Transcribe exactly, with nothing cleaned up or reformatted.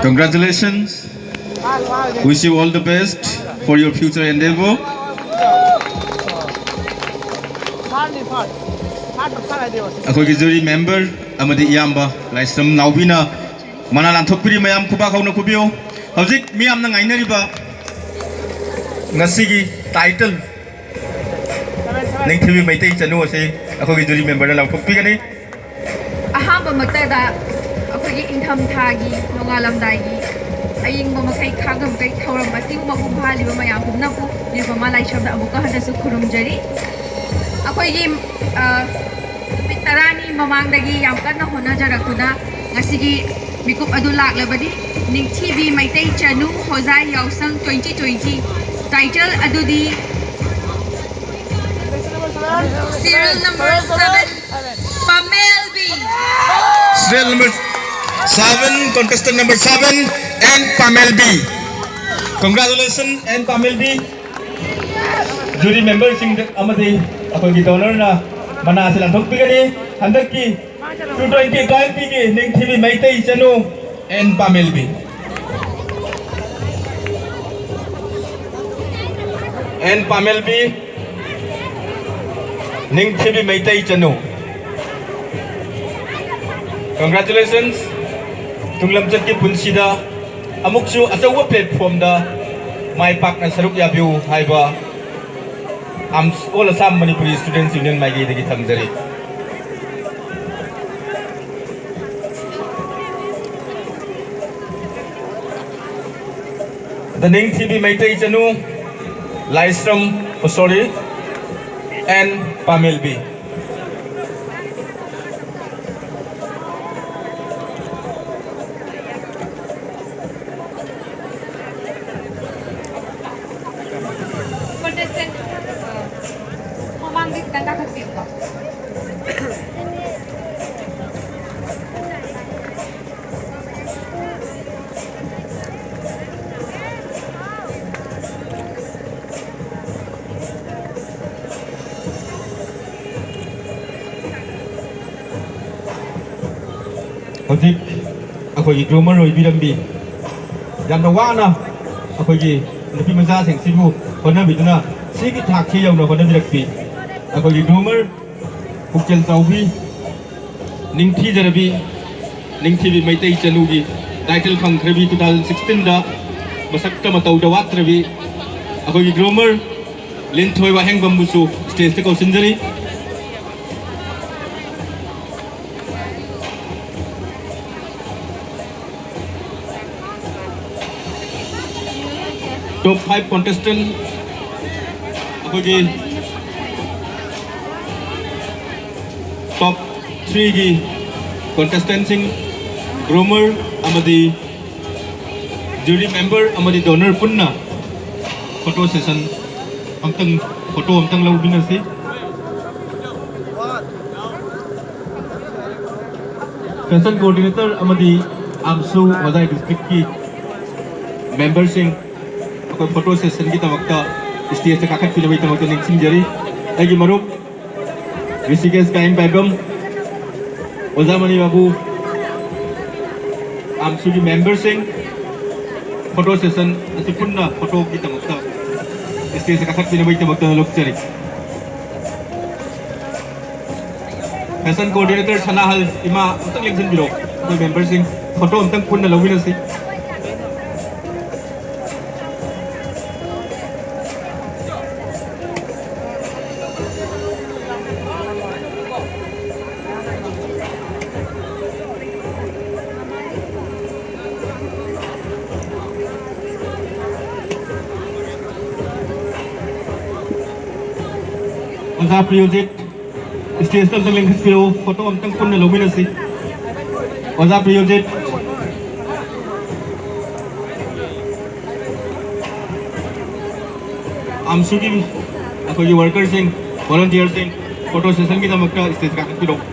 Congratulations. Wish you all the best for your future endeavor. ꯑꯩꯈꯣꯏꯒꯤ jury member ꯑꯃꯗꯤ ꯏꯌꯥꯝꯕ ꯂꯥꯏꯁ꯭ꯔꯝ ꯅꯥꯎꯕꯤꯅ ꯃꯅꯥ ꯂꯥꯟꯊꯣꯛꯄꯤꯔꯤ꯫ ꯃꯌꯥꯝ ꯈꯨꯕꯥꯛ ꯍꯧꯅ ꯈꯨꯕꯤꯌꯨ꯫ ꯍꯧꯖꯤꯛ ꯃꯤꯌꯥꯝꯅ ꯉꯥꯏꯅꯔꯤꯕ ꯉꯁꯤꯒꯤ ꯇꯥꯏꯇꯜ ꯅꯤꯡꯊꯤꯕꯤ ꯃꯩꯇꯩ ꯆꯅꯨ ꯑꯁꯤ ꯑꯩꯈꯣꯏꯒꯤ ꯖꯨꯔꯤ ꯃꯦꯝꯕꯔꯅ ꯂꯥꯎꯊꯣꯛꯄꯤꯒꯅꯤ꯫ ꯑꯍꯥꯟꯕꯃꯛꯇꯗ ꯑꯩꯈꯣꯏꯒꯤ ꯏꯪꯊꯝꯊꯥꯒꯤ ꯅꯣꯡꯉꯥꯜꯂꯝꯗꯥꯏꯒꯤ ꯑꯏꯪꯕ ꯃꯈꯩ ꯈꯥꯡꯕ ꯃꯈꯩ ꯊꯧꯔꯝ ꯑꯁꯤꯕꯨ ꯃꯄꯨꯡ ꯐꯥꯍꯜꯂꯤꯕ ꯃꯌꯥꯝ ꯄꯨꯝꯅꯃꯛꯄꯨ ꯅꯤꯔꯨꯄꯃꯥ ꯂꯥꯏꯁ꯭ꯔꯝꯗ ꯑꯃꯨꯛꯀ ꯍꯟꯅꯁꯨ ꯈꯨꯔꯨꯝꯖꯔꯤ꯫ ꯑꯩꯈꯣꯏꯒꯤ, ꯑ, ꯅꯨꯃꯤꯠ ꯇꯔꯥꯅꯤ ꯃꯃꯥꯡꯗꯒꯤ ꯌꯥꯝ ꯀꯟꯅ ꯍꯣꯠꯅꯖꯔꯛꯇꯨꯅ ꯉꯁꯤꯒꯤ ꯃꯤꯀꯨꯞ ꯑꯗꯨ ꯂꯥꯛꯂꯕꯗꯤ ꯅꯤꯡꯊꯤꯕꯤ ꯃꯩꯇꯩ ꯆꯅꯨ ꯍꯣꯖꯥꯏ ꯌꯥꯎꯁꯪ twenty twenty꯫ ꯇꯥꯏꯇꯜ ꯑꯗꯨꯗꯤ serial number seven, ꯄꯥꯃꯦꯜꯕꯤ꯫ Serial number seven, contestant number seven, N ꯄꯥꯃꯦꯜꯕꯤ꯫ Congratulations, N ꯄꯥꯃꯦꯜꯕꯤ꯫ ꯖꯨꯔꯤ ꯃꯦꯝꯕꯔꯁꯤꯡꯗ ꯑꯃꯗꯤ ꯑꯩꯈꯣꯏꯒꯤ ꯗꯣꯅꯔꯅ ꯃꯅꯥ ꯑꯁꯤ ꯂꯥꯟꯊꯣꯛꯄꯤꯒꯅꯤ꯫ ꯍꯟꯗꯛꯀꯤ two twenty ꯀꯥꯡꯄꯤꯒꯤ ꯅꯤꯡꯊꯤꯕꯤ ꯃꯩꯇꯩ ꯆꯅꯨ N ꯄꯥꯃꯦꯜꯕꯤ꯫ N ꯄꯥꯃꯦꯜꯕꯤ, ꯅꯤꯡꯊꯤꯕꯤ ꯃꯩꯇꯩ ꯆꯅꯨ꯫ Congratulations꯫ ꯇꯨꯡꯂꯝꯆꯠꯀꯤ ꯄꯨꯟꯁꯤꯗ ꯑꯃꯨꯛꯁꯨ ꯑꯆꯧꯕ platformꯗ ꯃꯥꯏ ꯄꯥꯛꯅ ꯁꯔꯨꯛ ꯌꯥꯕꯤꯌꯨ ꯍꯥꯏꯕ ꯑꯝ-, All Assam Manipuri Students Union ꯃꯥꯏꯀꯩꯗꯒꯤ ꯊꯝꯖꯔꯤ꯫ The ꯅꯤꯡꯊꯤꯕꯤ Meitei Chanu, Laishram, oh, sorry, N ꯄꯥꯃꯦꯜꯕꯤ꯫ Contestant, uh, ꯃꯃꯥꯡꯗ ꯈꯤꯇꯪ ꯀꯥꯈꯠꯄꯤꯌꯨꯀꯣ꯫ ꯑꯩꯈꯣꯏꯒꯤ ꯒ꯭ꯔꯨꯃꯔ ꯑꯣꯏꯕꯤꯔꯝꯕꯤ, ꯌꯥꯝꯅ ꯋꯥꯅ ꯑꯩꯈꯣꯏꯒꯤ ꯅꯨꯄꯤ ꯃꯆꯥꯁꯤꯡꯁꯤꯕꯨ ꯍꯣꯠꯅꯕꯤꯗꯨꯅ ꯁꯤꯒꯤ ꯊꯥꯛꯁꯤ ꯌꯧꯅ ꯍꯣꯠꯅꯕꯤꯔꯛꯄꯤ ꯑꯩꯈꯣꯏꯒꯤ ꯒ꯭ꯔꯨꯃꯔ ꯄꯨꯛꯆꯦꯜ ꯆꯥꯎꯕꯤ, ꯅꯤꯡꯊꯤꯖꯔꯕꯤ, ꯅꯤꯡꯊꯤꯕꯤ ꯃꯩꯇꯩ ꯆꯅꯨꯒꯤ ꯇꯥꯏꯇꯜ ꯐꯪꯈ꯭ꯔꯕꯤ, ꯇꯨ ꯊꯥꯎꯖꯟ ꯁꯤꯛꯁꯇꯤꯟꯗ ꯃꯁꯛꯇ ꯃꯇꯧꯗ ꯋꯥꯠꯇ꯭ꯔꯕꯤ ꯑꯩꯈꯣꯏꯒꯤ ꯒ꯭ꯔꯨꯃꯔ ꯂꯤꯟꯊꯣꯏ ꯋꯥꯍꯦꯡꯕꯝꯕꯨꯁꯨ ꯁ꯭ꯇꯦꯖꯇ ꯀꯧꯁꯤꯟꯖꯔꯤ꯫ ꯇꯣꯞ ꯐꯥꯏꯚ ꯀꯣꯟꯇꯦꯁꯇꯦꯟ ꯑꯩꯈꯣꯏꯒꯤ ꯇꯣꯞ ꯊ꯭ꯔꯤꯒꯤ ꯀꯣꯟꯇꯦꯁꯇꯦꯟꯁꯤꯡ, ꯒ꯭ꯔꯨꯃꯔ ꯑꯃꯗꯤ ꯖꯨꯔꯤ ꯃꯦꯝꯕꯔ ꯑꯃꯗꯤ ꯗꯣꯅꯔ ꯄꯨꯟꯅ ꯐꯣꯇꯣ ꯁꯦꯁꯟ ꯑꯝꯇꯪ, ꯐꯣꯇꯣ ꯑꯝꯇꯪ ꯂꯧꯃꯤꯟꯅꯁꯤ꯫ ꯐꯦꯁꯟ ꯀꯣꯑꯣꯔꯗꯤꯅꯦꯇꯔ ꯑꯃꯗꯤ ꯑꯥꯝꯁꯨ ꯍꯣꯖꯥꯏ ꯗꯤꯁꯇ꯭ꯔꯤꯛꯀꯤ ꯃꯦꯝꯕꯔꯁꯤꯡ ꯑꯩꯈꯣꯏ ꯐꯣꯇꯣ ꯁꯦꯁꯟꯒꯤꯗꯃꯛꯇ ꯁ꯭ꯇꯦꯖꯇ ꯀꯥꯈꯠꯄꯤꯅꯕꯒꯤꯗꯃꯛꯇ ꯅꯤꯡꯁꯤꯡꯖꯔꯤ꯫ ꯑꯩꯒꯤ ꯃꯔꯨꯞ ꯔꯤꯁꯤꯀꯦꯁ ꯀꯥꯌꯦꯡ ꯄꯥꯏꯕꯝ, ꯑꯣꯖꯥ ꯃꯅꯤ ꯕꯥꯕꯨ, ꯑꯥꯝꯁꯨꯒꯤ ꯃꯦꯝꯕꯔꯁꯤꯡ ꯐꯣꯇꯣ ꯁꯦꯁꯟ ꯑꯁꯤ ꯄꯨꯟꯅ ꯐꯣꯇꯣꯒꯤꯗꯃꯛꯇ ꯁ꯭ꯇꯦꯖꯇ ꯀꯥꯈꯠꯄꯤꯅꯕꯒꯤꯗꯃꯛꯇ ꯂꯧꯖꯔꯤ꯫ ꯐꯦꯁꯟ ꯀꯣꯑꯣꯔꯗꯤꯅꯦꯇꯔ ꯁꯅꯥꯍꯜ ꯏꯃꯥ ꯑꯃꯨꯛꯇꯪ ꯂꯦꯡꯁꯤꯟꯕꯤꯔꯛꯑꯣ꯫ ꯑꯩꯈꯣꯏ ꯃꯦꯝꯕꯔꯁꯤꯡ ꯐꯣꯇꯣ ꯑꯝꯇꯪ ꯄꯨꯟꯅ ꯂꯧꯃꯤꯟꯅꯁꯤ꯫ ꯑꯣꯖꯥ ꯄ꯭ꯔꯤꯌꯣꯖꯤꯠ, ꯁ꯭ꯇꯦꯖꯇ ꯑꯝꯇꯪ ꯂꯦꯡꯈꯠꯄꯤꯔꯛꯎ, ꯐꯣꯇꯣ ꯑꯝꯇꯪ ꯄꯨꯟꯅ ꯂꯧꯃꯤꯟꯅꯁꯤ꯫ ꯑꯣꯖꯥ ꯄ꯭ꯔꯤꯌꯣꯖꯤꯠ, ꯑꯥꯝꯁꯨꯒꯤ ꯑꯩꯈꯣꯏꯒꯤ ꯋꯥꯔꯀꯔꯁꯤꯡ, ꯚꯣꯂꯨꯟꯇꯤꯌꯔꯁꯤꯡ ꯐꯣꯇꯣ ꯁꯦꯁꯟꯒꯤꯗꯃꯛꯇ ꯁ꯭ꯇꯦꯖ ꯀꯥꯈꯠꯄꯤꯔꯛꯎ꯫